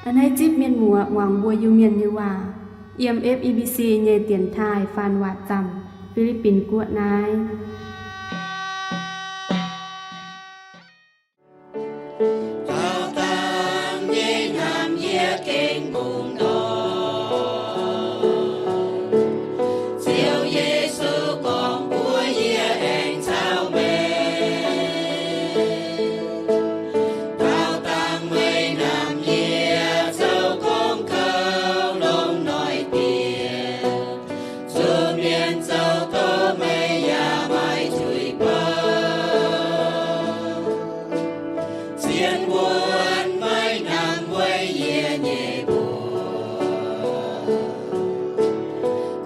A'hneiv zipv mienh muoz muangx mbuo Iu-Mienh nyei waac, yiem F E B C nyei dienx taaih faan waac zaamc, Fi^li^bin Guoqv naaiv. Daaux dangh nyei hnamv yie gengh bungx ndortv. Ziouv Yesu gorngv mbuox yie, Aengx caux meih. Daaux dangh meih hnamv yie, zoux gong kouv longc noic dieh. Zuqc mienh zoux doqc meih yaac maiv tuix bou. Zien wuonv maiv hnamv weic yie nyei mbuox.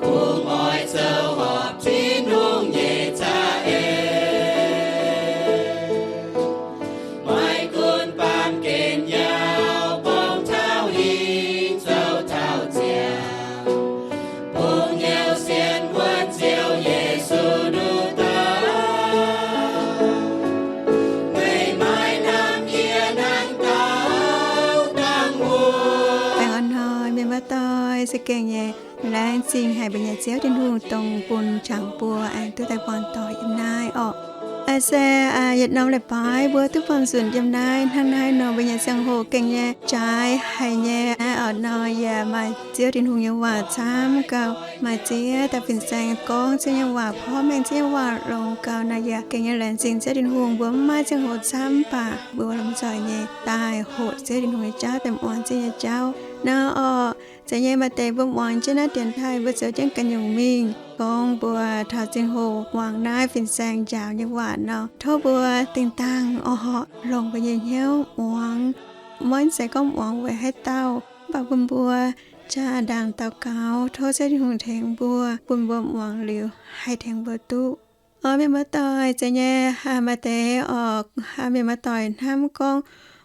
Kungx oix zoux horpc Tin-Hungh nyei za'eix. Maiv gunv baamh gen yaac borngz taux hingh zoux taux ziangh, bungx hnyouv sienx wuonv Ziouv Yesu nduqc dauh. Meih maiv hnamv yie hnangv daaux dangh wuov. Baengh orn hnoi mienh muoz-doic, za'gengh nyei laengz zingh haic mbuo nyei Ziouv Tin-Hungh dongh bun jangx mbuo aengx duqv daaih buangh doic yiem naaiv orqc. Aa se yietc norm leiz-baaix mbuo duqv buangh nzunc yiem naaiv. Hnangv naaiv nor mbuo nyei ziangh hoc gengh nyei jaaix haic nyei. Naaiv orqc nor yaac maaih Ziouv Tin-Hungh nyei waac camv gauh maaih ziex dauh fin-saeng gorngv Ziouv nyei waac, porv mengh Ziouv nyei waac longx gauh nor, yaac gengh nyei laengz zingh Ziouv Tin-Hungh. Mbuo maiv maaih ziangh hoc camv, mv baac mbuo lomh nzoih nyei daaih hoqc Ziouv Tin-Hungh nyei jauv, daaih muangx Ziouv nyei jauv. Naaiv orqc, zeiz nyei maaih deix mbuo muangx jienv naaiv dienx taaih mbuo zoux jienv ganh nyungc mingh. Gorngv mbuo taux ziangh hoc muangx naaiv fin-saeng njaaux nyei waac nor, tov mbuo dingh dangh oix horpc longc mbuo nyei hnyouv muangx. Maiv zeiz gorngv muangx weic haaix dauh, mv baac bun mbuo jaa-ndaangc daux gaux tov Ziouv Tin-Hungh tengx mbuo, bun mbuo muangx liuz haih tengx mbuo duqv. Orqc, mienh muoz-doic, zeiz nyei maaih deix orqc, mienh muoz-doic hnamv gorngv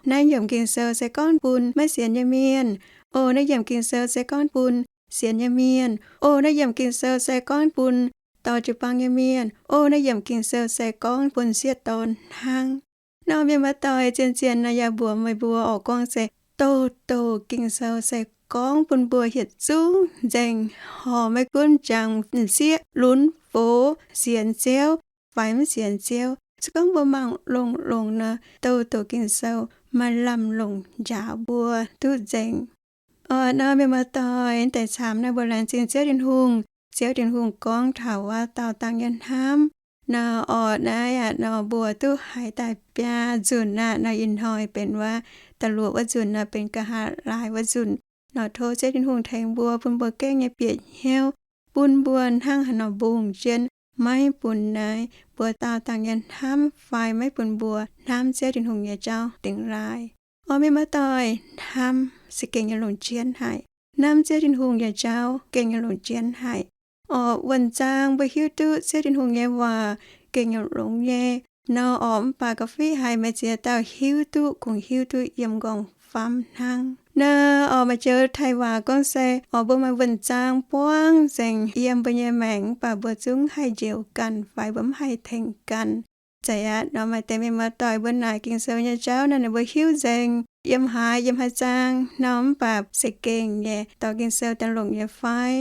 naaiv yiemc Ging-Sou se gorngv bun maiv sienx nyei mienh. O, naaiv yiemc Ging-Sou se gorngv bun sienx nyei mienh. O, naaiv yiemc Ging-Sou se gorngv bun dorh jiu-baang nyei mienh. O, naaiv yiemc Ging-Sou se gorngv bun sieqv dorn hnangv. Nor mienh muoz-doic, zien-zien naaiv yaac mbuox meih mbuo orqc, gorngv se doh-doh Ging-Sou se gorngv bun mbuo yietc zungv nzengc, horc maiv gunv jangx m'sieqv, lunx fox, sienx Ziouv fai mv sienx Ziouv. Se gorngv mbuo mangc longx-longx nor, doh-doh Ging-Sou maaih lamh longc njaaux mbuo duqv nzengc. Orqc, nor mienh muoz-doic, deix camv naaiv mbuo laengz zingh Ziouv Tin-Hungh. Ziouv Tin-Hungh gorngv taux wuov daauh dangh nyei hnamv. Nor orqc, naaiv aqv nor mbuo duqv haiz daaih biaa nzunc aqv. Nor ih hnoi benx wuov da'luoqc wuov nzunc nor, benx nqa'haav laai wuov nzunc. Nor tov Ziouv Tin-Hungh tengx mbuo, bun mbuo gengh nyei bieqc hnyouv, bun mbuo hnangv haaix nor mbungh jienv, maiv bun naaiv mbuo daauh dangh nyei hnamv fai maiv bun mbuo hnamv Ziouv Tin-Hungh nyei jauv dingx laaih. Orqc, mienh muoz-doic, hnamv se gengh nyei longc jienv haic. Hnamv Ziouv Tin-Hungh nyei jauv gengh nyei longc jienv haic. Orqc, wuonh zaang mbuo hiuv duqv Ziouv Tin-Hungh nyei waac gengh nyei longx nyei. Nor orqc, mv baac ga'fiev haiz maaih ziex dauh hiuv duqv, kungx hiuv duqv yiem m'nqorngv famv hnangv. Nor orqc, maaih joux taaih waac gorngv se orqc, mbuo maaih wuonh zaang buangv nzengc yiem mbuo nyei maengc, mv baac mbuo zungv haih njoux ganh fai mbuo mv haih tengx ganh. Zeiz aqv nor, maaih deix mienh muoz-doic mbuo naaic Ging-Sou nyei jauv naaiv, ninh mbuo hiuv nzengc yiem haaix, yiem haaix zaang nor, mv baac se gengh nyei dorh Ging-Sou daaih longc nyei fai?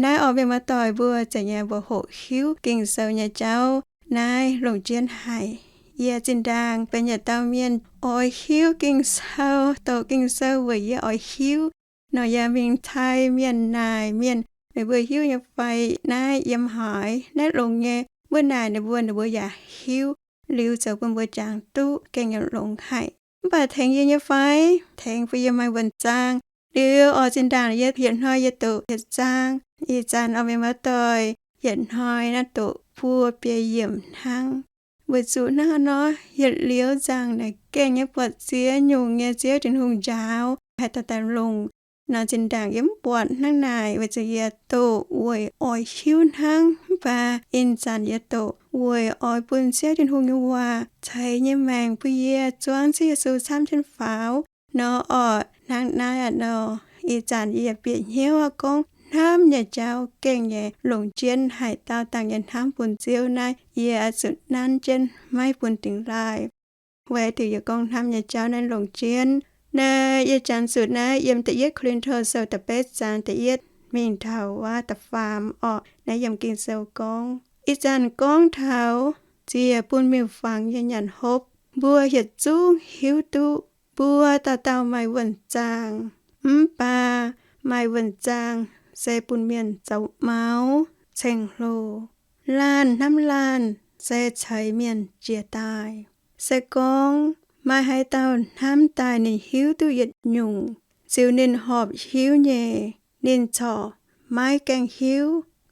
Naaiv orqc, mienh muoz-doic mbuo zeiz nyei mbuo hoqc hiuv Ging-Sou nyei jauv naaiv longc jienv haic. Yie zinh ndaangc benx yietc dauh mienh oix hiuv Ging-Sou, doqc Ging-Sou weic yie oix hiuv. Nor yie mingh taaih mienh naaic mienh, meih mbuo hiuv nyei fai naaiv yiem haaix, naaiv longx nyei? Mbuo naaic ninh mbuo, ninh mbuo yaac hiuv. Liuz zoux bun mbuo jangx duqv gengh nyei longx haic. Mv baac tengx yie nyei fai? Tengx bun yie maaih wuonh zaang. Liuz orqc, zinh ndaangc yie yietc hnoi yie doqc yietc zaang. Ih zanc orqc, mienh muoz-doic, yietc hnoi naaiv doqc buo biei yiemc hnangv. Weic zuqc hnangv haaix nor, yietc liuz nzaangc naaic gengh nyei buatc ziex nyungc nyei Ziouv Tin-Hungh njaaux haih daaih daaih longc. Nor zinh ndaangc yie mv buatc hnangv naaic, weic zuqc yie doqc weic oix hiuv hnangv. Mv baac ih zanc yie doqc weic oix bun Ziouv Tin-Hungh nyei waac ceix nyei maengc bun yie zuangx Ziouv Yesu camv jienv faaux. Nor orqc, hnangv naaiv aqv nor, ih zanc yie bieqc hnyouv aqv gorngv hnamv nyei jauv gengh nyei longc jienv haic. Daauh dangh nyei hnamv bun Ziouv naaiv, yie oix zuqc nanv jienv maiv bun dingx laaih. Weic diuc yie gorngv hnamv nyei jauv naaiv longc jienv? Naaiv yie janx zuqc naaiv yiem Da'yietv Ko^lin^to Sou da'betv zaang da'yietv mingh taux wuov da'faam orqc. Naaiv yiem Ging-Sou gorngv, ih zanc gorngv taux ziec bun miuc-fangx nyei nyanc hopv. Mbuo yietc zungv hiuv duqv mbuo dauh dauh maaih wuonh zaang, mv baac maaih wuonh zaang se bun mienh zoux maux, ceng-hlo. Laanh hnamv laanh se ceix mienh jiex daaih. Se gorngv maaih haaix dauh hnamv daaih ninh hiuv duqv yietc nyungc ziux ninh horpc hiuv nyei, ninh corc maiv gaengh hiuv.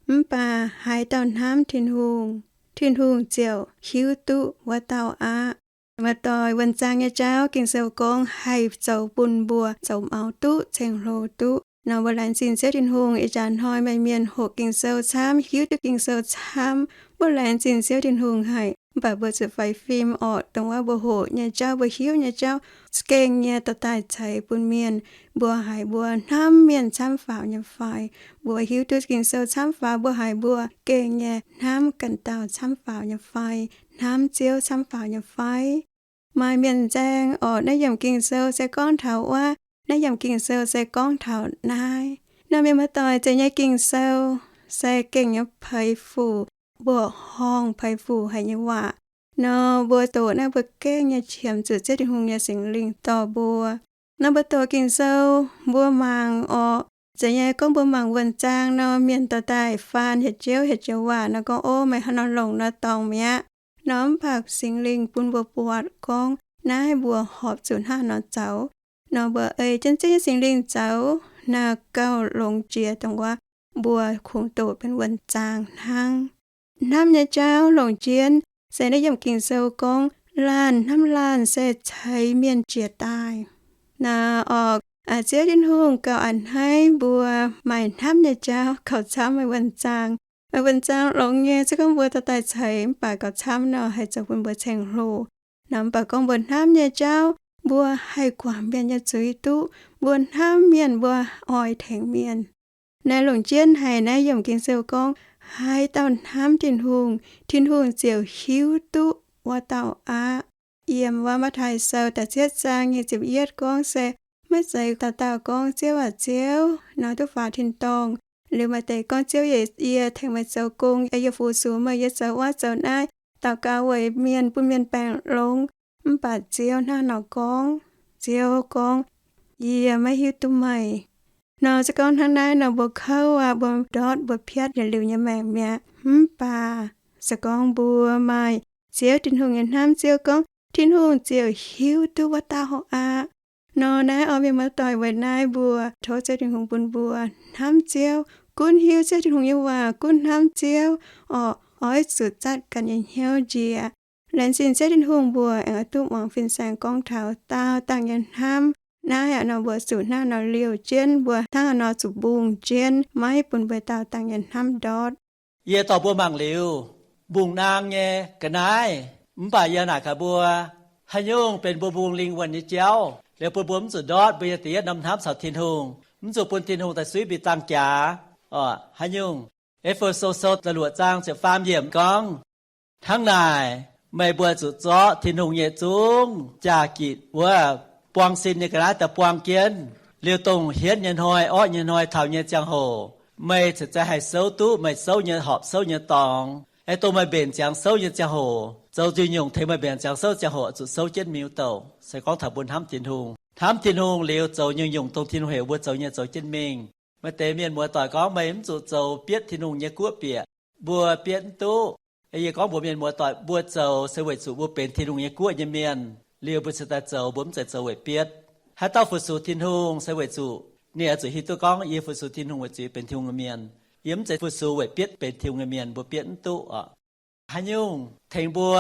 Mv baac haaix dauh hnamv Tin-Hungh, Tin-Hungh ziouc hiuv duqv wuov dauh aqv. Muoz-doic, wuonh zaang nyei jauv Ging-Sou gorngv haih zoux bun mbuo zoux maux duqv, ceng-hlo duqv. Nor mbuo laengz zingh Ziouv Tin-Hungh, ih jaax hnoi meih mienh hoqc Ging-Sou camv, hiuv duqv Ging-Sou camv, mbuo laengz zingh Ziouv Tin-Hungh haic. Mv baac mbuo zuqc faix fim orqc, dongh wuov mbuo hoqc nyei jauv, mbuo hiuv nyei jauv, gengh nyei dorh daaih ceix bun mienh. Mbuo haiz mbuo hnamv mienh camv faaux nyei fai? Mbuo hiuv duqv Ging-Sou camv faaux, mbuo haiz mbuo gengh nyei hnamv ganh dauh camv faaux nyei fai? Hnamv Ziouv camv faaux nyei fai? Maaih mienh nzaeng orqc, naaiv yiemc Ging-Sou se gorngv taux wuov, naaiv yiemc Ging-Sou se gorngv taux naaiv. Nor mienh muoz-doic, zeiz nyei Ging-Sou se gengh nyei peix fuc, mbuoqc horngh peix fuc haic nyei waac. Nor mbuo doqc naaiv mbuo gengh nyei qiemx zuqc Ziouv Tin-Hungh nyei Singx Lingh dorh mbuo. Nor mbuo doqc Ging-Sou, mbuo mangc orqc, zeiz nyei gorngv mbuo mangc wuonh zaang nor, mienh dorh daaih faan hietc jouv hietc jouv waac nor gorngv, ov, meih hnangv nor longc nor dorngc mi'aqv. Nor mv baac Singx Lingh bun mbuo buatc gorngv naaiv mbuo horpc zuqc hnangv nor zoux. Nor mbuo ei jienv Ziouv nyei Singx Lingh zoux, naaiv gauh longx jiex dongh wuov mbuo kungx doqc benx wuonh zaang hnangv. Hnamv nyei jauv longc jienv se naaiv yiemc Ging-Sou gorngv, laanh hnamv laanh se ceix mienh jiez daaih. Naaiv orqc, Ziouv Tin-Hungh gauh a'hneiv mbuo maaih hnamv nyei jauv gauh camv maaih wuonh zaang. Maaih wuonh zaang longx nyei, se gorngv mbuo dorh daaih ceix mv baac gauh camv nor haih zoux bun mbuo ceng-hlo. Nor mv baac gorngv mbuo hnamv nyei jauv, mbuo haih guangc mienh nyei zuiz duqv, mbuo hnamv mienh, mbuo oix tengx mienh. Naaiv longc jienv haic naaiv yiemc Ging-Sou gorngv, haaix dauh hnamv Tin-Hungh, Tin-Hungh ziouc hiuv duqv wuov dauh aqv. Yiem wuov Matv^taai Sou da'cietv zaang nyic ziepc yietv gorngv se, maiv zeiz dauh dauh gorngv, Ziouv aac, Ziouv, nor duqv faaux tin-dorngh. Liuz maaih deix gorngv, Ziouv, yie, yie tengx meih zoux gong, yie fu-sux meih, yie zoux wuov zoux naaiv, daux gaux weic mienh, bun mienh baengh longx. Mv baac Ziouv hnangv nor gorngv, Ziouv gorngv, yie maiv hiuv duqv meih. Nor se gorngv hnangv naaiv nor, mbuo kouv aqv, mbuo ndortv, mbuo piatv yietc liuz nyei maengc mi'aqv. Mv baac se gorngv mbuo maaih Ziouv Tin-Hungh nyei hnamv, Ziouv gorngv Tin-Hungh ziouc hiuv duqv wuov dauh aqv. Nor naaiv oix mienh muoz-doic weic naaiv mbuo tov Ziouv Tin-Hungh bun mbuo hnamv Ziouv, gunv hiuv Ziouv Tin-Hungh nyei waac, gunv hnamv Ziouv, orqc, oix zuqc zatv ganh nyei hnyouv njiec. Laengz zingh Ziouv Tin-Hungh mbuo aengx oix duqv muangx fin-saeng gorngv taux daauh dangh nyei hnamv. Naaiv aqv nor mbuo zuqc hnangv nor liouh jienv, mbuo hnangv nor zuqc mbungh jienv, maiv bun mbuo daauh dangh nyei hnamv ndortv. Yie dorh mbuo mangc liuz, mbungh naang nyei ga'naaiv. Mv baac yie naaic gaax mbuo, haaix nyungc benx mbuo mbungh lingh wuonh nyei jauv, liuz bun mbuo mv zuqc ndortv mbuo nyei da'yietv norm hnamv caux Tin-Hungh, mv zuqc bun Tin-Hungh daaih suiv mbuo dangh jaax. Orqc, haaix nyungc? E^fe^so Sou da'luoqc zaang ziepc faam yiemc gorngv, hnangv naaic, meih mbuo zuqc zorqv Tin-Hungh nyei zungv jaa-gitc wuov buang sin nyei ga'naaiv daaih buang jienv, liuz dongh hietv nyei hnoi, orqv nyei hnoi, taux nyei ziangh hoc, meih cingx zaih haih souv duqv meih souv nyei horpc souv nyei dorngx. Aeqv, dongh meih mbenc ziangx souv nyei ziangh hoc, zoux nduqc nyungc tengx meih mbenc ziangx souv ziangh hoc zuqc souv jienv miuc douc. Se gorngv taux mbuo hnamv Tin-Hungh, hnamv Tin-Hungh liuz zoux nyungc-nyungc dongh Tin-Hungh heuc mbuo zoux nyei zoux jienv mingh. Maaih deix mienh muoz-doic gorngv, meih mv zuqc zoux bietv Tin-Hungh nyei guoqv bieqc. Mbuo bietv mv duqv. Yie gorngv mbuox mienh muoz-doic, mbuo zoux se weic zuqc mbuo benx Tin-Hungh nyei guoqv nyei mienh. Liuz mbuo cingx daaih zoux, mbuo mv zeiz zoux weic bietv. Haaix dauh fu-sux Tin-Hungh se weic zuqc ninh oix zuqc hiuv duqv gorngv yie fu-sux Tin-Hungh weic zuqc yie benx Tin-Hungh nyei mienh. Yie mv zeiz fu-sux weic bietv benx Tin-Hungh nyei mienh, mbuo bietv mv duqv oc. Haaix nyungc tengx mbuo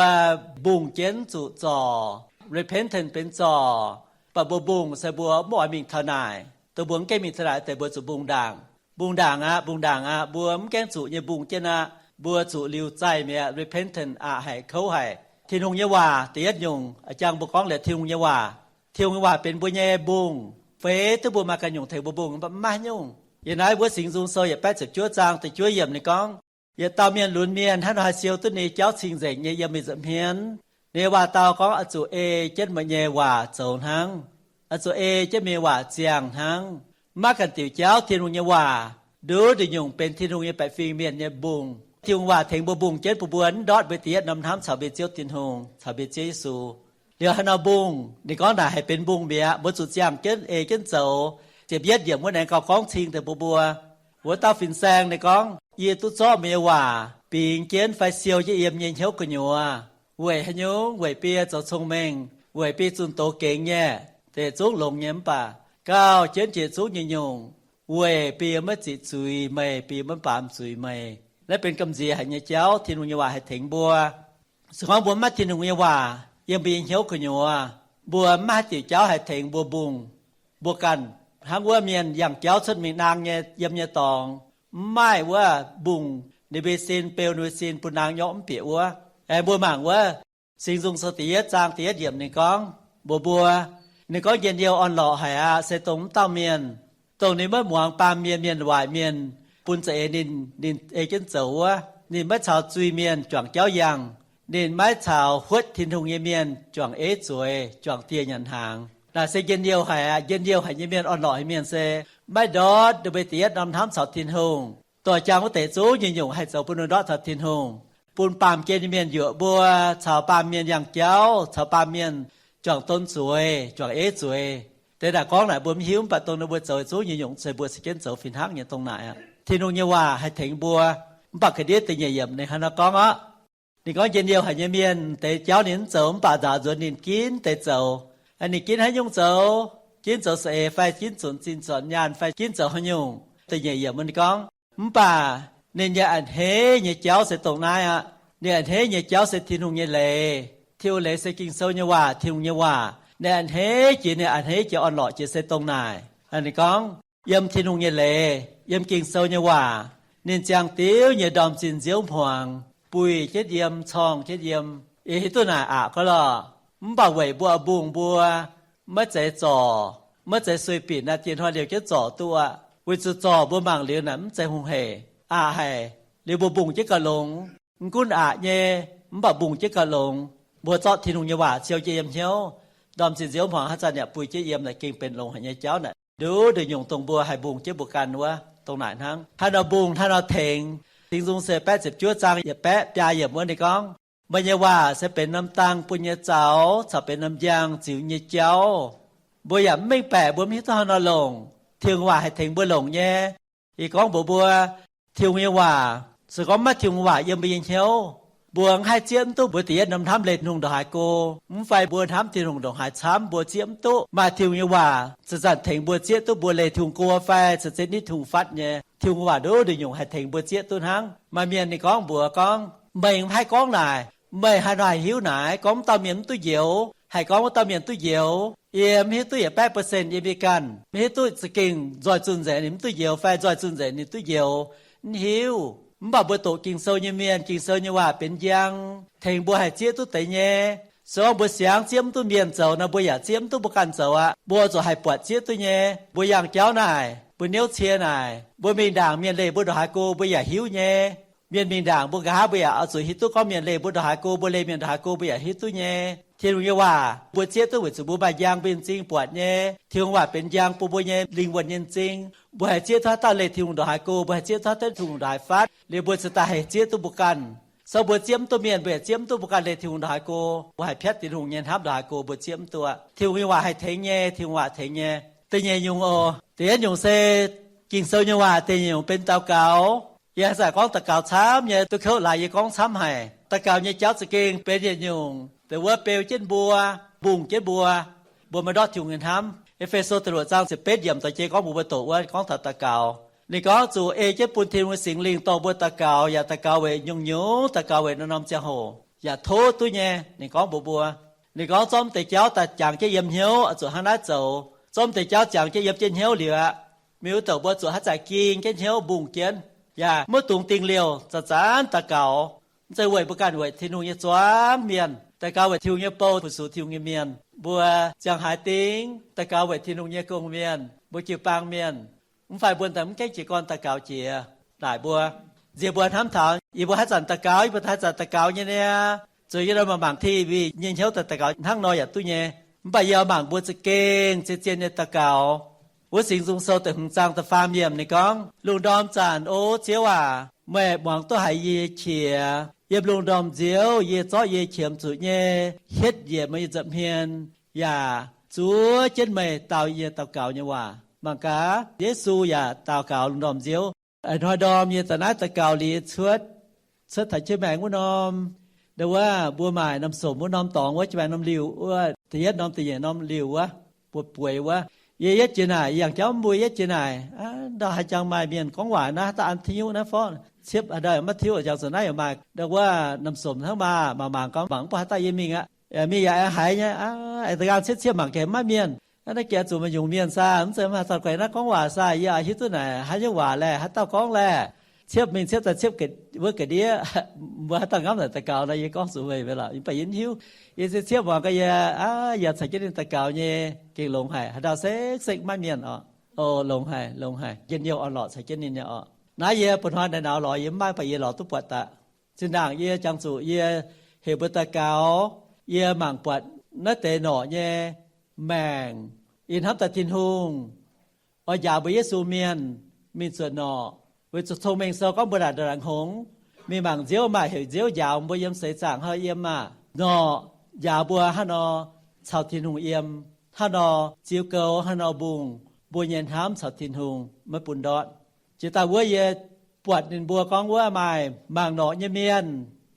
mbungh jienv zuqc zorc, repentance benx zorc, mv baac mbuo mbungh se mbuo mv oix mingh taux naaic. Dongh mbuo mv gaengh mingh taux naaic deix mbuo zuqc mbungh ndaangc. Mbungh ndaangc aqv, mbungh ndaangc aqv, mbuo mv gaengh zuqc nyei mbungh jienv aqv. Mbuo zuqc liuz zaih mi'aqv, repentance, aqc haic, kouv haic. Tin-Hungh nyei waac da'yietv nyungc, a'jangv mbuo gorngv liuz Tin-Hungh nyei waac. Tin-Hungh nyei waac benx mbuo nyei mbungh. Feix duqv mbuo maaih ganh nyungc tengx mbuo mbungh, mv baac maiv maaih nyungc. Yiem naaiv wuov Singx Nzung Sou yietc baeqv ziepc juov zaang da'juov yiemc ninh gorngv, yietc dauh mienh lunx mienh hnangv nor haih siou duqv ninh nyei jauv cing-nzengc nyei yiem meih nza'hmien. Ninh nyei waac-dau gorngv oix zuqc ei jienv meih nyei waac zoux hnangv. oix zuqc ei jienv mienh waac ziangh hnangv. Maiv ganh diuc jauv Tin-Hungh nyei waac, nduqc nduqc nyungc benx Tin-Hungh nyei baeqc fingx mienh nyei mbungh. Tin-Hungh waac tengx mbuo mbungh jienv bun mbuo mv ndortv mbuo da'yietv norm hnamv caux mbuo Ziouv Tin-Hungh caux mbuo Ziouv Yesu. Liuz haaix nor mbungh, ninh gorngv naaic haih benx mbungh mi'aqv, mbuo zuqc ziangh jienv ei jienv zoux. Ziepc yietv yiemc wuov naaiv gauh gorngv cing deix bun mbuo. Wuov dauh fin-saeng ninh gorngv, yie duqv zorqv meih nyei waac bingx jienv fai siou jienv yiem nyei hnyouv gu'nyuoz. Weic haaix nyungc? Weic biei zoux cong-mengh, weic biei zunh doz gengx nyei, deix zungv longx nyei mv baac gauh jienv jiex zungv nyei nyungc, weic biei maiv ziqc zuiz meih, biei maiv baamz zuiz meih. Naaiv benx gamh nziex haic nyei jauv. Tin-Hungh nyei waac haih tengx mbuo. Se gorngv mbuo maiv maaih Tin-Hungh nyei waac yiem mbuo nyei hnyouv gu'nyuoz, mbuo maiv maaih haaix diuc jauv haih tengx mbuo mbungh. Mbuo ganh hnangv wuov mienh yangh jauv cuotv mingh naang nyei yiem nyei dorngx, mv maaih wuov mbungh ninh mbuo sin, beu ninh mbuo sin bun naang nyorqv mv bieqc wuov. Aengx mbuo mangc wuov Singx Nzung Sou da'yietv zaang da'yietv yiemc ninh gorngv mbuox mbuo, ninh gorngv, njien-youh orn-lorqc haic aqv se dongh wuov dauh mienh, dongh ninh maiv muangx baamh mienh, mienh waaic mienh bun za'eix ninh, ninh ei jienv zoux wuov. Ninh maiv caux zuiz-mienh juangc jauv yangh. Ninh maiv caux huotv Tin-Hungh nyei mienh juangc eiv zueiz, juangc dieh nyanc hnaangx. Naaic se njien-youh haic aqv. Njien-youh haic nyei mienh, orn-lorqc haic mienh se maiv ndortv ninh mbuo da'yietv norm hnamv caux Tin-Hungh. Dorh jangx wuov deix zungv nyei nyungc haih zoux bun ninh ndortv taux Tin-Hungh, bun baamh gen nyei mienh yuoqc mbuo, caux baamh mienh yangh jauv, caux baamh mienh juangc don zueiz, juangc eiv zueiz. Deix naaic gorngv naaic mbuo mv hiuv, mv baac dongh ninh mbuo zoux zungv nyei nyungc se mbuo caux jienv zoux fih hnangv nyei dongh naaic aqv. Tin-Hungh nyei waac haih tengx mbuo. Mv baac ga'ndiev da'nyeic yiemc ninh hnangv naaiv gorngv aqv. Ninh gorngv, njien-youh haic nyei mienh deix jauv ninh mv zoux, mv baac nzaaux nzuonx ninh ginv deix zoux. Ninh ginv haaix nyungc zoux? Ginv zoux saeng-eix fai ginv zunc zinh zornc nyaanh fai ginv zoux haaix nyungc? Da'nyeic yiemc ninh gorngv, mv baac ninh nyei a'hneiv nyei jauv se dongh naaiv aqv. Ninh a'hneiv nyei jauv se Tin-Hungh nyei leiz. Tin-Hungh leiz se Ging-Sou nyei waac, Tin-Hungh nyei waac. Ninh a'hneiv jiex, ninh a'hneiv jiex orn-lorqc jiex se dongh naaic. Ninh gorngv, yiem Tin-Hungh nyei leiz, yiem Ging-Sou nyei waac, ninh ziangh diuv nyei ndorm-zinh nziouv hmuangx buih jienv yiem, corng jienv yiem. Yie hiuv duqv naaic aqc gaax lorqc. Mv baac weic mbuo mbungh mbuo maiv zeiz zorc, maiv zeiz sueih binc naaic, diex hnoi liouh jienv zorc duqv aqv. Weic zuqc zorc mbuo mangc liuz naaic mv zeiz hungh heic, aqc haic. Liuz mbuo mbungh jienv gauh longx. Mv gunv aqc nyei, mv baac mbungh jienv gauh longx. Mbuo zorqv Tin-Hungh nyei waac siou jienv yiem hnyouv, ndorm-zinh nziouv hmuangx haaix zanc yaac buih jienv yiem naaic gengh benx longx haic nyei jauv naaic. Nduqc nduqc nyungc dongh mbuo haih mbungh jienv mbuo ganh wuov, dongh naaic hnangv. Haaix nor mbungh haaix nor tengx. Singx Nzung se baeqv ziepc juov zaang yietc baeqv biaa yiemc wuov ninh gorngv, meih nyei waac se benx norm dang bun nyei zaux caux benx norm njang ziux nyei jauv. Mbuo yaac mv mengh baeqc, mbuo mv hiuv duqv haaix nor longc. Tin-Hungh waac haih tengx mbuo longc nyei. Ih gorngv mbuox mbuo, Tin-Hungh nyei waac, se gorngv maiv maaih Tin-Hungh waac yiem mbuo nyei hnyouv, mbuo mv haih zieqv mv duqv mbuo da'yietv norm hnamv leih Tin-Hungh ndongc haaix go. Mv fai mbuo hnamv Tin-Hungh ndongc haaix camv, mbuo zieqv mv duqv. Maaih Tin-Hungh nyei waac zanc-zanc tengx mbuo zieqv duqv mbuo leih Tin-Hungh go fai caux jienv nitv Tin-Hungh fatv nyei. Tin-Hungh waac nduqc nduqc nyungc haih tengx mbuo zieqv duqv hnangv. Maaih mienh ninh gorngv mbuox gorngv, meih mv haih gorngv naaic, meih haaix nor haih hiuv naaic? Gorngv wuov dauh mienh mv duqv njoux, haih gorngv wuov dauh mienh duqv njoux. Yie mv hiuv duqv yietc baeqv percent yiem yie ganh, mv hiuv duqv za'gengh nzoih zunh nzengc ninh mv duqv njoux fai nzoih zunh nzengc ninh duqv njoux, mv hiuv. Mv baac mbuo doqc Ging-Sou nyei mienh, Ging-Sou nyei waac benx njang, tengx mbuo haih zieqv duqv deix nyei. Se gorngv mbuo siangx zieqv mv duqv mienh zoux nor, mbuo yaac zieqv mv duqv mbuo ganh zoux aqv. Mbuo zuqc haih buatc zieqv duqv nyei. Mbuo yangh jauv naaic, mbuo niouv cie naaic, mbuo mingh ndaangc mienh leih mbuo ndongc haaix go mbuo yaac hiuv nyei. Mienh mingh ndaangc mbuo nqa'haav mbuo yaac oix zuqc hiuv duqv gorngv mienh leih mbuo ndongc haaix go, mbuo leih mienh ndongc haaix go mbuo yaac hiuv duqv nyei. Tin-Hungh nyei waac mbuo zieqv duqv weic zuqc mbuo maaih njang mbuo nyei m'zing buatc nyei. Tin-Hungh waac benx njang bun mbuo nyei lingh wuonh nyei m'zing. Mbuo haih zieqv duqv haaix dauh leih Tin-Hungh ndongc haaix go, mbuo haih zieqv duqv haaix dauh Tin-Hungh ndongc haaix fatv, liuz mbuo cingx daaih haih zieqv duqv mbuo ganh. Se mbuo zieqv mv duqv mienh, mbuo yaac zieqv mv duqv mbuo ganh leih Tin-Hungh ndongc haaix go. Mbuo haih piatv Tin-Hungh nyei hnamv ndongc haaix go mbuo zieqv mv duqv. Tin-Hungh nyei waac haih tengx nyei, Tin-Hungh waac tengx nyei. Da'nyeic nyungc oc, da'yietv nyungc se Ging-Sou nyei waac, da'nyeic nyungc benx daux gaux. Yie haaix zanc gorngv daux gaux camv nyei, duqv kouv laaix yie gorngv camv haic. Daux gaux nyei jauv za'gengh benx yietc nyungc deix wuov beu jienv mbuo, mbungh jienv mbuo, mbuo maiv ndortv Tin-Hungh nyei hnamv. E^fe^so da'luoqc zaang ziepc betv yiemc doix jei gorngv mbuox mbuo doqc wuov gorngv taux daux gaux. Ninh gorngv zuqc ei jienv bun Tin-Hungh nyei Singx Lingh dorh mbuo daux gaux, yaac daux gaux weic nyungc-nyungc, daux gaux weic norm-norm ziangh hoc, yaac tov duqv nyei. Ninh gorngv mbuox mbuo, ninh gorngv zorqv mv deix jauv daaih jangx jienv yiem hnyouv, oix zuqc hnangv naaiv zoux. Zorqv mv deix jauv jangx jienv yiem jienv hnyouv liuz aqv, mingh wuov douc mbuo zuqc haaix zanc ging jienv hnyouv mbungh jienv, yaac maiv dungx dingh liouh zanc-zanc daux gaux. Mv zeiz weic mbuo ganh, weic Tin-Hungh nyei zuangx mienh daux gaux, weic Tin-Hungh nyei bou, fu-sux Tin-Hungh nyei mienh. Mbuo ziangh haaix dingh daux gaux weic Tin-Hungh nyei gong-mienh, mbuo jiu-baang mienh. Mv fai mbuo daaih mv gaengh jiez gorn daux gaux jiex. Naaic mbuo, nziex mbuo hnamv taux yie mbuo haaix zanc daux gaux, yie mbuo haaix zanc daux gaux nyei niaa, zuqc yie nor mangc mangc T V nyei hnyouv daaih daux gaux hnangv nor yaac duqv nyei. Mv baac yie mangc mbuo za'gengh zien-zien nyei daux gaux. Wuov Singx Nzung Sou da'hmz zaang da'faam yiemc ninh gorngv, Lungh ndorm zanc, O Ziouv aac, meih muangx duqv haiz yie nyei qiex. Yiem lungh ndorm nziouv yie zorqv yie qiemx zuqc nyei hietv njiec meih nyei nza'hmien, yaac zuov jienv meih dau yie nyei daux gaux nyei waac. Mangc gaax, Yesu yaac daux gaux lungh ndorm nziouv. Ih hnoi ndorm yie za'naaiv daux gaux liuz cuotv, cuotv taux jienv maengx wuov norm, ndau wuov mbuo maaic norm somc wuov norm dorngx wuov, jienv maengx norm liuh wuov, da'yietv norm da'nyeic norm liuh wuov, buoz-bueix wuov. Yie yietv jiex naaic, yangh jauv mbuo yietv jiex naaic, ndau haaix jangx maaih mienh gorngv waac naaiv, haaix dauh an tiuv naaiv forv, ciepv haaix dauh maiv tiuv, jangx zuqc naaiv yaac maaih, ndau wuov norm somc hnangv maah, mangc mangc gorngv mangc mv baac haaix dauh yie mingh aqv. Mingh yaac aengx haiz nyei, aengx da'nqaang ciepv ciepv mangc gaax maiv mienh. Naaiv jiex zuqc maaih nyungc mienh saah, mv zeiz maaih dauh guaix naaiv gorngv waac saah, yie hiuv duqv naaic haaix nyungc waac laeh, haaix dauh gorngv laeh. Ciepv mingh ciepv daaih ciepv wuov ga'ndiev, mbuo haaix dauh ngamv naaic daux gaux nor, yie gorngv zuqc meih mv baac yie mv hiuv. Yie ciepv ciepv muangx gaax yie, yaac caux jienv ninh daux gaux nyei, gengh longx haic. Haaix ndau sekv sekv maiv mienh oc. O, longx haic, longx haic. Njien-youh orn-lorqc caux jienv ninh nyei oc. Naaiv yie bun hnoi naaic naux lorz yie mv maaih, mv baac yie lorz duqv buatc daaih. Zinh ndaangc yie jangx zuqc yie heuc mbuo daux gaux, yie mangc buatc naaiv deix norqc nyei maengc, yie hnamv daaih Tin-Hungh oix njaaux mbuo Yesu mienh mingh zuotc norqc. Weic zuqc Cong-Mengh Sou gorngv mbuo naaic ndongc naaic hngongx, mingh mangc nziouv, maaih heuc nziouv njaaux mbuo yiem seix zaangc hnoi yiem maah. Norqc njaaux mbuo hnangv nor caux Tin-Hungh yiem, hnangv nor ziux goux, hnangv nor mbungh mbuo nyei hnamv caux Tin-Hungh, maiv bun ndortv. Jiex daaih wuov yie buatc ninh mbuo gorngv wuov maaih mangc norqc nyei mienh,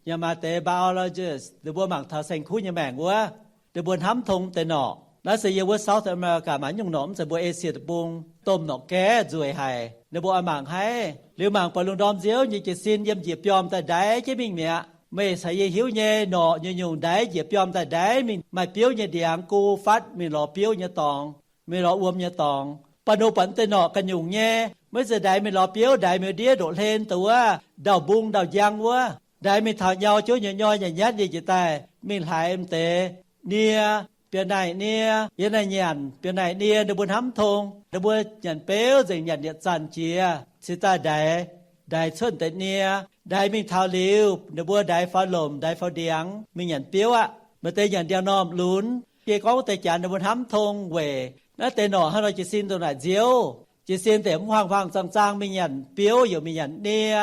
yaac maaih deix biologist, ninh mbuo mangc taux saeng-kuv nyei maengc wuov, ninh mbuo hnamv tong deix norqc. Naaiv se yiem wuov South America maaih nyungc norqc, mv zeiz mbuo Esie Deic-Bung, domh norqc gaeqv nzueic haic, ninh mbuo oix mangc haiv. Liuz mangc buatc lungh ndorm nziouv nyei jiez sin yiem njiec biomv daaih ndaix jienv mingh mi'aqv. Meih caux yie hiuv nyei, norqc nyungc-nyungc ndaix njiec biomv daaih ndaix mingh maaih biouv nyei ndiangx gu fatv mingh lorz biouv nyei dorngx, mingh lorz wuom nyei dorngx. Ba'nux buatc deix norqc ga'nyungc nyei, maiv zeiz ndaix mingh lorz biouv, ndaix mingh ndiev ndoqv hlen dongh wuov ndau-mbung ndau-njang wuov, ndaix mingh taux nyau jouv nyei nyoi nyanc nyatv nyei njiec daaih mingh hlaaix m'deix nie, biauv-naaiv nie, yiem naaiv nyanc biauv-naaiv nie, ninh mbuo hnamv tong, ninh mbuo nyanc beuv nzengc, nyanc yietc zanc jiex cingx daaih ndaix, ndaix cuotv deix nie. Ndaix mingh taux liuz, ninh mbuo ndaix faaux lomc, ndaix faaux ndiangx mingh nyanc biouv aqv. Maaih deix nyanc ndiangx-normh lunx. Yie gorngv deix janx ninh mbuo hnamv tong weic naaiv deix norqc hnangv nor jiez sin ndongc naaic nziouv. Jiez sin deix mv huaang-huaang zaang-zaang mingh nyanc biouv, yaac mingh nyanc nie.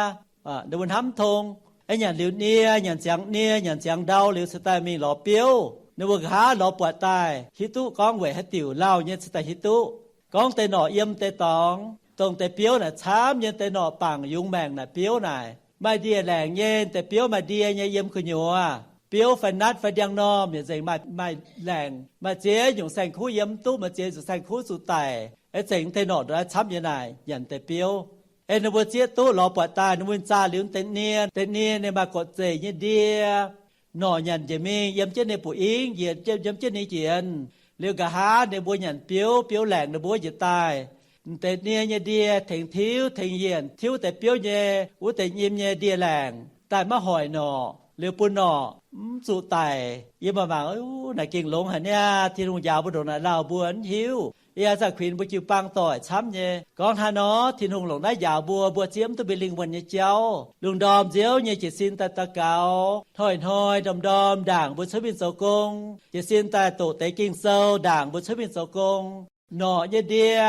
Ninh mbuo hnamv tong, aengx nyanc liuz nie, nyanc ziangx nie, nyanc ziangx ndau liuz cingx daaih mingh lorz biouv. Ninh mbuo nqa'haav lorz buatc daaih hiuv duqv gorngv weic haaix diuc lauh nyei cingx daaih hiuv duqv. Gorngv deix norqc yiem deix dorngx, dongh deix biouv naaic camv nyei, deix norqc bangc yungz maengc naaic biouv naaic maaih ndie-laengc nyei. Deix biouv maaih ndie nyei yiem gu'nyuoz. Biouv fai natv fai ndiangx-normh yaac nzengc maaih, maaih laengc, maaih ziex nyungc saeng-kuv yiem mv duqv, maaih ziex nyungc saeng-kuv zuqc daic. Aengx zengc deix norqc ndongc naaiv camv nyei naaic nyanc deix biouv. Aengx ninh mbuo zieqv duqv lorz buatc daaih, ninh mbuo zaah liuz deix nie, deix nie ninh maaih gorqv-zeic nyei ndie. Norqc nyanc njiec mingh yiem jienv ninh buoz-ingv, njiec yiem jienv ninh njiec. Liuz nqa'haav ninh mbuo nyanc biouv, biouv laengc ninh mbuo njiec daaih. M'deix nie nyei ndie tengx tiuv tengx yienc, tiuv deix biouv nyei wuov deix nyim nyei ndie-laengc daaih maiv hoic norqc, liuz bun norqc mv zuqc daic. Yie mangc mangc, naaic gengh longx haic niaa. Tin-Hungh njaaux mbuo ndongc naaic lauh mbuo mv hiuv. Yie zaah kuinx mbuo jiu-baang doic camv nyei. Gorngv hnangv nor, Tin-Hungh longc naaiv njaaux mbuo, mbuo zieqv mv duqv mbuo lingh wuonh nyei jauv. Lungh ndorm nziouv nyei jiez sin daaih daux gaux, hnoi-hnoi ndorm-ndorm ndaangc mbuo cuotv mingh zoux gong. Jiez sin daaih doqc deix Ging-Sou ndaangc mbuo cuotv mingh zoux gong. Norqc nyei ndie,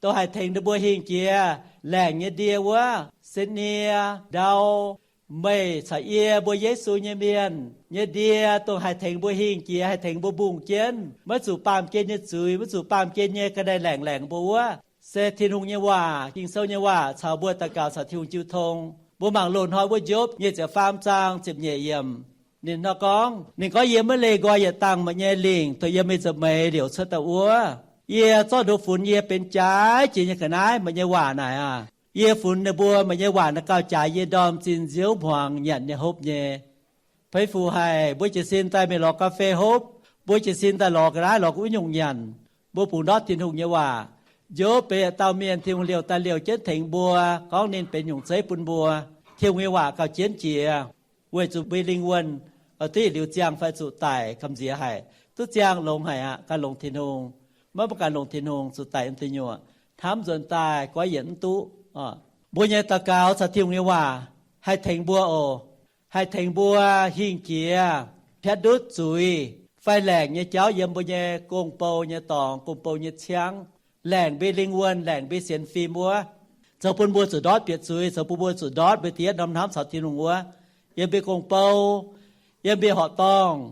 dongh haih tengx ninh mbuo hingh jiex laengc nyei ndie wuov, se nie, ndau. Meih caux yie mbuo Yesu nyei mienh nyei ndie, dongh haih tengx mbuo hingh jiex, haih tengx mbuo mbungh jienv, maiv zuqc baamh gen nyei zuiz, maiv zuqc baamh gen nyei ga'naaiv laengc laengc mbuo wuov, se Tin-Hungh nyei waac, Ging-Sou nyei waac caux mbuo daux gaux caux Tin-Hungh jiu tong. Mbuo mangc loz-hnoi wuov Njob nyic ziepc faam zaang ziepc nyeic yiemc. Ninh nor gorngv, ninh gorngv, Yie maiv leih nqoi yietc dangh maaih nyei lingc dongh yiem meih nza'hmien liouc cuotv daaih wuov. Yie zorqv ndo funx yie benx jaaix jiex nyei ga'naaiv maaih nyei waac naaic aac. Yie funx ninh mbuo maaih nyei waac naaic gauh jaaix yie ndorm zinh nziouv hmuangx nyanc nyei hopv nyei. Peix fuc haic, mbuo jiez sin daaih mingh lorz ga'fei hopv, mbuo jiez sin daaih lorz ga'naaiv lorz wuov nyungc nyanc, mbuo bungx ndortv Tin-Hungh nyei waac. Njob benx yietc dauh mienh Tin-Hungh liouh daaih liouh jienv tengx mbuo, gorngv ninh benx nyungc zeiv bun mbuo. Tin-Hungh nyei waac gauh jienv jiex, weic zuqc mbuo lingh wuonh oix duqv yietc liuz ziangh fai zuqc daic gamh nziex haic. Duqv ziangh longx haic aqv. Gan longx Tin-Hungh, maiv mbuo gan longx Tin-Hungh zuqc daic yiem deic nyuoqc, hnamv nzuonx daaih goiv yienc mv duqv. Mbuo nyei daux gaux caux Tin-Hungh nyei waac haih tengx mbuo oc. Haih tengx mbuo hingh jiex, piatv ndutv zuiz, fai laengc nyei jauv yiem mbuo nyei gong-bou nyei dorngx, gong-bou nyei ciangv, laengc mbuo lingh wuonh, laengc mbuo sienx fim wuov, zoux bun mbuo zuqc ndortv bieqc zuiz, zoux bun mbuo zuqc ndortv mbuo diev norm hnamv caux Tin-Hungh wuov, yiem mbuo gong-bou, yiem mbuo horqc dorngh,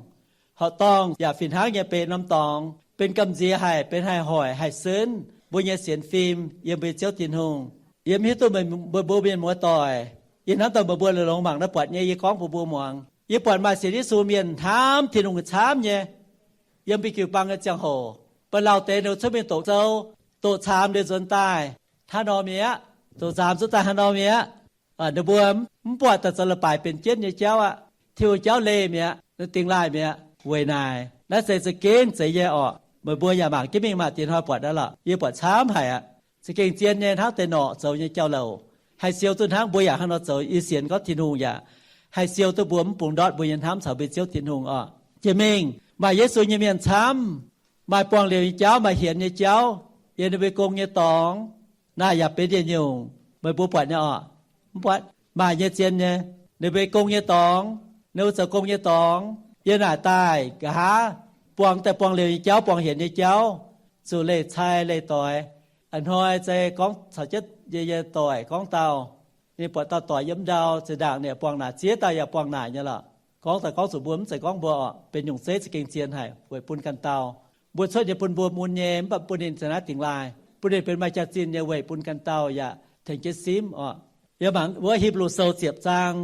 horqc dorngh yaac fih hnangv nyei benx norm dorngx, benx gamh nziex haic, benx haih hoic haih senv mbuo nyei sienx fim yiem mbuo nyei Ziouv Tin-Hungh. Yie mv hiuv duqv meih mbuo mienh muoz doic, yie hnamv daaih meih mbuo longx mangc naaiv buatc nyei, yie gorngv mbuox mbuo muangx. Yie buatc maaih sienx Yesu mienh hnamv Tin-Hungh camv nyei. Yiem mbuo jiu-baang nyei ziangh hoc, ba'lauh deix ninh cuotv mingh doqc sou, doqc caamx liuz nzuonx daaih hnangv nor mi'aqv, doqc nzaamx nzuonx daaih hnangv nor mi'aqv. Ninh mbuo mv buatc daaih zoux leiz-baaix benx jienv nyei jauv aqv. Tin-Hungh jauv leih mi'aqv, dingx laaih mi'aqv. Weic naaic naaiv se za'gengh zeiz nyei orqc. Meih mbuo yaac mangc jienv mingh maah, diex hnoi buatc naaiv lorqc. Yie buatc camv haic aqv. Za'gengh zien nyei hnangv deix norqc zoux nyei jauv-louc. Haih siou duqv hnangv mbuo yaac hnangv nor zoux. Yie sienx gorngv Tin-Hungh yaac haih siou duqv mbuo mv bungx ndortv mbuo nyei hnamv caux mbuo Ziouv Tin-Hungh orqc. Jiex mingh maaih Yesu nyei mienh camv, maaih buangh liouc nyei jauv, maaih hienx nyei jauv, yiem ninh mbuo gong nyei dorngx. Naaiv yaac benx yietc nyungc, meih mbuo buatc nyei orqc? Mv buatc. Maaih nyei, zien nyei. Ninh mbuo gong nyei dorngx, ninh mbuo zoux gong nyei dorngx, yiem naaic daaih nqa'haav buangh daaih buangh liouc nyei jauv, buangh hienx nyei jauv, zuqc leih cai leih doix. A'hnoi zei gorngv caux jienv yie nyei doic gorngv dauh, ninh buatc dauh doic yiem ndau, zinh ndaangc ninh buangh naaic, ziex dauh yaac buangh naaic nyei lorqc. Gorngv daaih gorngv zuqc mbuo, mv zeiz gorngv mbuo orqc, benx nyungc zeiv za'gengh zien haic weic bun ganh dauh. Mbuo cuotv nyei bun mbuo mun nyei, mv baac bun ninh za'naaiv dingx laaih, bun ninh benx maaih jaax-zinh nyei weic bun ganh dauh yaac tengx jienv simv orqc. Yie mangc wuov Hipv^lu Sou ziepc zaang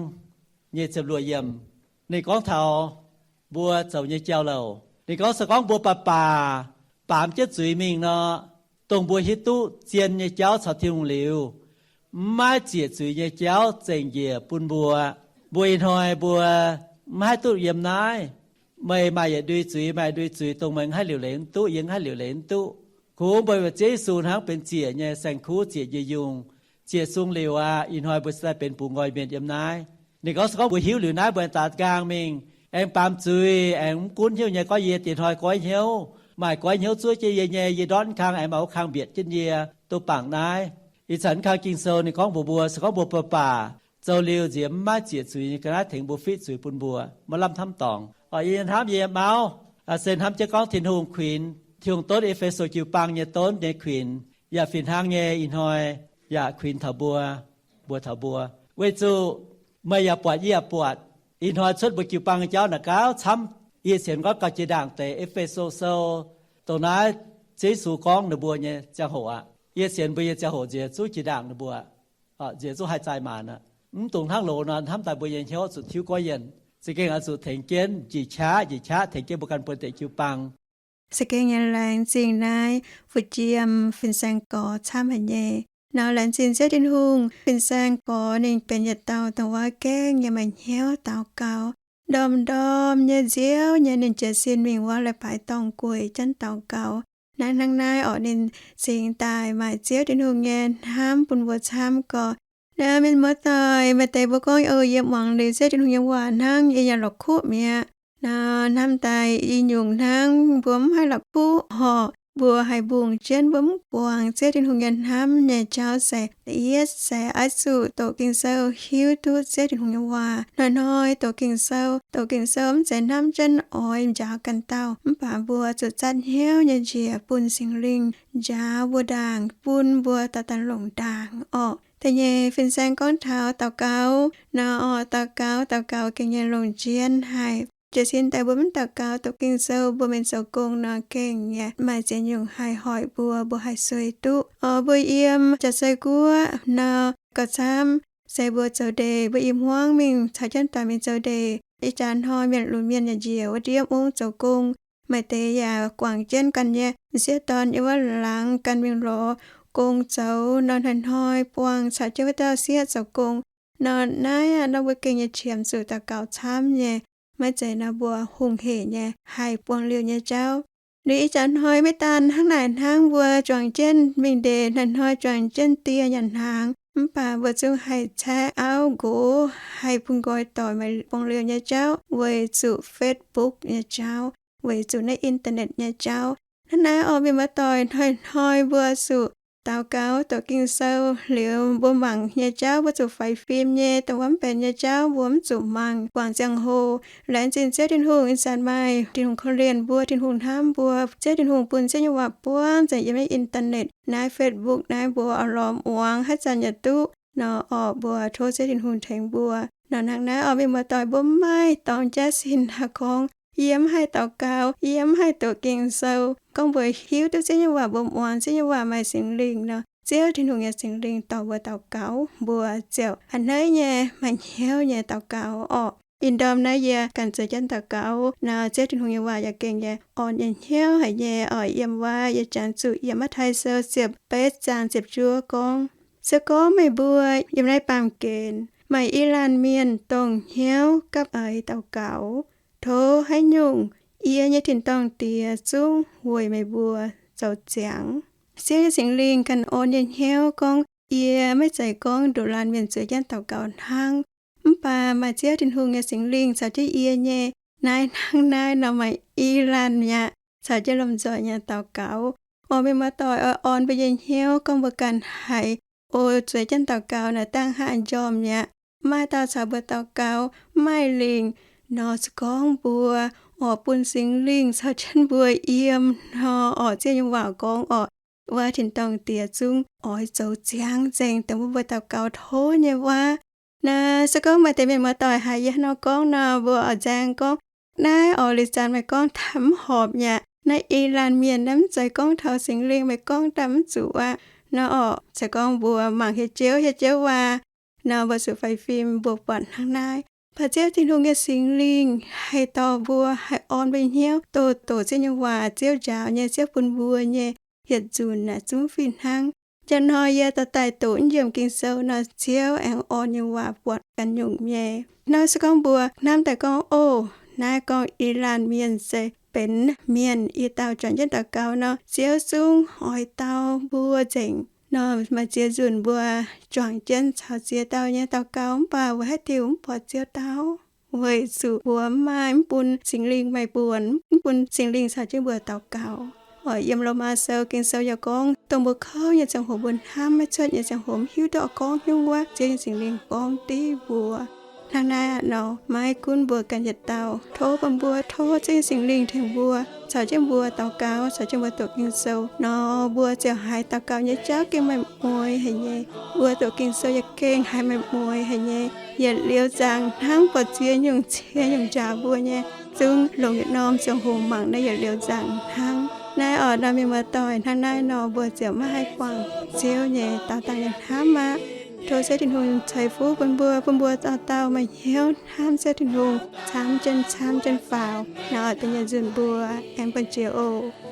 nyic ziepc luoqc yiemc, ninh gorngv taux mbuo zoux nyei jauv-louc. Ninh gorngv se gorngv mbuo baac baac baamz jienv zuiz mingh nor, dongh mbuo hiuv duqv zien nyei jauv caux Tin-Hungh liuz, mv maaih ziec zuiz nyei jauv zengc njiec bun mbuo. Mbuo ih hnoi mbuo mv haih duqv yiem naaiv. Meih maaih yietc ndui zuiz, maaih ndui zuiz dongh meih mv haih liuc leiz mv duqv, yie mv haih liuc leiz mv duqv. Kungx mbuo Ziouv Yesu hnangv benx ziec nyei saeng-kuv, ziec njiec yungh, ziec sung liuc aqv. Ih hnoi mbuo se daaih benx bungx nqoi mienh yiem naaiv. Ninh gorngv se gorngv mbuo hiuv liuz naaiv, mbuo aengx daaux nqaang mingh, aengx baamz zuiz, aengx mv gunv hnyouv nyei gorngv yie diex hnoi goiv hnyouv, maaih goiv hnyouv zuov jienv yie nyei, yie ndortv kang aengx maaih wuov kang mbietc jienv yie, duqv bangc naaiv. Ih zanc kang Ging-Sou ninh gorngv mbuox mbuo, se gorngv mbuo baac baac zoux liuz nziex mv maaih ziec zuiz nyei ga'naaiv tengx mbuo fiqv zuiz bun mbuo, maiv lamh hnamv dorngx. Orqc, yie hnamv yie mauv se hnamv jienv gorngv Tin-Hungh kuinx, Tin-Hungh donv E^fe^so jiu-baang nyei donv nyei kuinx, yaac fih hnangv nyei ih hnoi yaac kuinx taux mbuo, mbuox taux mbuo. Weic zuqc meih yaac buatc, yie yaac buatc, ih hnoi cuotv mbuo jiu-baang nyei jauv naaic gauh camv. Yie sienx gorngv gauh jiex ndaangc deix E^fe^so Sou, dongh naaiv Ziouv Yesu gorngv ninh mbuo nyei ziangh hoc aqv. Yie sienx mbuo nyei ziangh hoc nziex zungv jiex ndaangc ninh mbuo, nziex zungv haih zaih maanc aqv. Mv dungx hnangv loz nor hnamv daaih mbuo nyei hnyouv zuqc tiuv goiv yienh. Za'gengh oix zuqc tengx jienv njiec qaqv, njiec qaqv tengx jienv mbuo ganh buonv-deic jiu-baang. Za'gengh nyei laengz zingh naaiv Fu Jiem fin-saeng gorx camv haic nyei. Nor laengz zingh Ziouv Tin-Hungh, fin-saeng gorx ninh benx yietc dauh dongh wuov gaengh nyei maaih hnyouv daux gaux. Ndorm-ndorm nyei nziouv nyei ninh jiez sin mingh wuov leiz-baaix dorngh gueic jienv daux gaux. Naaiv hnangv naaiv orqc, ninh cingx daaih maaih Ziouv Tin-Hungh nyei hnamv bun mbuo camv gorx. Naaiv mienh muoz-doic, maaih deix mbuo gorngv, O, yie muangx liuz Ziouv Tin-Hungh nyei waac hnangv, yie yaac la'kuqv mi'aqv. Nor hnamv daaih i nyungc hnangv, mbuo mv haih la'kuqv horqc. Mbuo haih mbungh jienv, mbuo mv buangh Ziouv Tin-Hungh nyei hnamv nyei jauv se, da'yietv se oix zuqc doqc Ging-Sou hiuv duqv Ziouv Tin-Hungh nyei waac. Hnoi-hnoi doqc Ging-Sou. Doqc Ging-Sou mv zeiz hnamv jienv oix njaaux ganh dauh, mv baac mbuo zuqc zatv hnyouv nyei njiec bun Singx Lingh njaaux mbuo ndaangc, bun mbuo dauh dauh longc ndaangc orqc. Da'nyeic fin-saeng gorngv taux daux gaux. Nor orqc, daux gaux, daux gaux gengh nyei longc jienv haic. Jiez sin daaih mbuo mv daux gaux, doqc Ging-Sou, mbuo mingh zoux gong nor gengh yaac maaih ziex nyungc haih hoic mbuo, mbuo haih sueih duqv. Orqc, mbuo yiem jaax-sei guoqv nor, gauh camv se mbuo zoux ndeic, mbuo i hmuangv mingh caux jienv doic mingh zoux ndeic. Ih jaax hnoi mienh lunx mienh yaac njiec wuov ndiev mungv zoux gong. Maaih deix yaac guangc jienv ganh nyei m'sieqv dorn yiem wuov laangz ganh mingh lorz gong zoux. Nor hnoi-hnoi buangh caux jienv wuov dauh sieqv zoux gong. Nor naaiv aqv, nor mbuo gengh nyei qiemx zuqc daux gaux camv nyei. Maiv zeiz nor mbuo hungh heic nyei haih buangh liouh nyei jauv. Liuz ih jaax hnoi maiv daan hnangv naaic hnangv, mbuo juangc jienv mingh ndeic, hnoi-hnoi juangc jienv dieh nyanc hnaangx, mv baac mbuo zungv haih caeqv auv nqox, haih bun nqoi doic maaih buangh liouh nyei jauv weic zuqc Facebook nyei jauv, weic zuqc naaiv internet nyei jauv. Hnangv naaiv orqc, mienh muoz-doic, hnoi-hnoi mbuo zuqc daux gaux doqc Ging-Sou liuz, mbuo mangc nyei jauv mbuo zuqc faix fim nyei, dongh wuov mv benx nyei jauv mbuo mv zuqc mangc. Guangc ziangh hoc laengz zingh Ziouv Tin-Hungh ih zanc maaih Tin-Hungh korv-lienh mbuo, Tin-Hungh hnamv mbuo. Ziouv Tin-Hungh bun Ziouv nyei waac buangv nzengc yiem naaiv internet, naaiv Facebook naaiv, mbuo oix lorz muangx haaix zanc yaac duqv nor. Orqc, mbuo tov Ziouv Tin-Hungh tengx mbuo. Nor hnangv naaiv orqc, mienh muoz-doic, mbuo mv maaih dorngx jaav sin haaix gorngv yie mv haih daux gaux, yie mv haih doqc Ging-Sou. Gorngv mbuo hiuv duqv Ziouv nyei waac, mbuo muangx Ziouv nyei waac, maaih Singx Lingh nor, Ziouv Tin-Hungh nyei Singx Lingh dorh mbuo daux gaux, mbuo ziouc a'hneiv nyei, maaih hnyouv nyei daux gaux orqc. Ih ndorm naaiv yie ganh zueiz jienv daux gaux nor, Ziouv Tin-Hungh nyei waac yaac gengh nyei orn nyei hnyouv haic nyei orqc. Yiem wuov yie janx zuqc yiem Matv^tai Sou ziepc betv zaang ziepc juov gorngv, Se gorngv meih mbuo yiem naaiv baamh gen maaih i laanh mienh dongh hnyouv gapv eix daux gaux, tov haaix nyungc yie nyei tin-dorngh Diex zungv weic meih mbuo zoux ziangx. Ziouv nyei Singx Lingh ganh orn nyei hnyouv gorngv, yie maiv zeiz gorngv nduqc laanh mienh zueiz jienv daux gaux hnangv, mv baac maaih Ziouv Tin-Hungh nyei Singx Lingh caux jienv yie nyei. Naaiv hnangv naaiv nor maaih i laanh mi'aqv caux jienv lomh nzoih nyei daux gaux. Orqc, mienh muoz-doic, oix orn mbuo nyei hnyouv gorngv mbuo ganh haiz, o, zueiz jienv daux gaux naaic dangh hnangv njormh mi'aqv. Maaih dauh caux mbuo daux gaux, mv maaih lingc nor, se gorngv mbuo orqc, bun Singx Lingh caux jienv mbuo yiem nor orqc, Ziouv nyei waac gorngv orqc, wuov tin-dorngh Diex zungv oix zoux ziangx nzengc dongh mbuo mbuo daux gaux tov nyei waac. Naaiv se gorngv maaih deix mienh muoz-doic haiz yie hnangv nor gorngv nor, mbuo oix nzaeng gorngv, naaiv orqc, liuz zanc meih gorngv daaih mv horpc mi'aqv. Naaiv i laanh mienh naaiv mv zeiz gorngv taux Singx Lingh, meih gorngv daaih mv zuqc aqv. Nor orqc, se gorngv mbuo mangc hieh jouv, hieh jouv waac nor, mbuo zuqc faix fim mbuo buatc hnangv naaiv. Baac Ziouv Tin-Hungh nyei Singx Lingh haih dorh mbuo, haih orn mbuo nyei hnyouv doh doqc Ziouv nyei waac, Ziouv njaaux nyei, Ziouv bun mbuo nyei, yietc nzunc naaic zungv fih hnangv. Njang hnoi yie dorh daaih doqc naaiv yiem Ging-Sou nor, Ziouv aengx orn nyei waac buatc ganh nyungc nyei. Nor se gorngv mbuo hnamv daaih gorngv, o, naaiv gorngv i laanh mienh se benx mienh i dauh juangc jienv daux gaux nor, Ziouv zungv oix dau mbuo nzengc. Nor maaih ziex nzunc mbuo juangc jienv caux ziex dauh nyei daux gaux, mv baac weic haaix diuc mv buatc Ziouv dau? Weic zuqc mbuo mv maaih, mv bun Singx Lingh meih buonc, mv bun Singx Lingh caux jienv mbuo daux gaux. Oix yiem Lomaa Sou, Ging-Sou yaac gorngv, dongh mbuo kouv nyei ziangh hoc, mbuo hnamv maiv cuotv nyei ziangh hoc, mv hiuv duqv oix gorngv nyungc wuov, Ziouv nyei Singx Lingh gorngv div mbuo. Hnangv naaiv aqv nor, maiv gunv mbuo ganh yietc dauh, tov bun mbuo, tov Ziouv nyei Singx Lingh tengx mbuo, caux jienv mbuo daux gaux, caux jienv mbuo doqc Ging-Sou nor, mbuo ziouc haiz daux gaux nyei jauv gengh maaih mueiz haic nyei. Mbuo doqc Ging-Sou yaac gengh haiz maaih mueiz haic nyei. Yietc liuz nzaangc hnangv, buatc ziex nyungc cie nyungc njaaux mbuo nyei, zungv longc yietc norm ziangh hoc mangc naaiv yietc liuz nzaangc hnangv. Naaiv orqc, nor mienh muoz-doic, hnangv naaiv nor mbuo ziouc maiv haih guangc Ziouv nyei daauh dangh nyei hnamv aqv. Tov Ziouv Tin-Hungh ceix fuqv bun mbuo, bun mbuo dauh dauh maaih hnyouv hnamv Ziouv Tin-Hungh camv jienv camv jienv faaux. Naaiv orqc, da'nyeic nzunc mbuo aengx buangh jiex oc.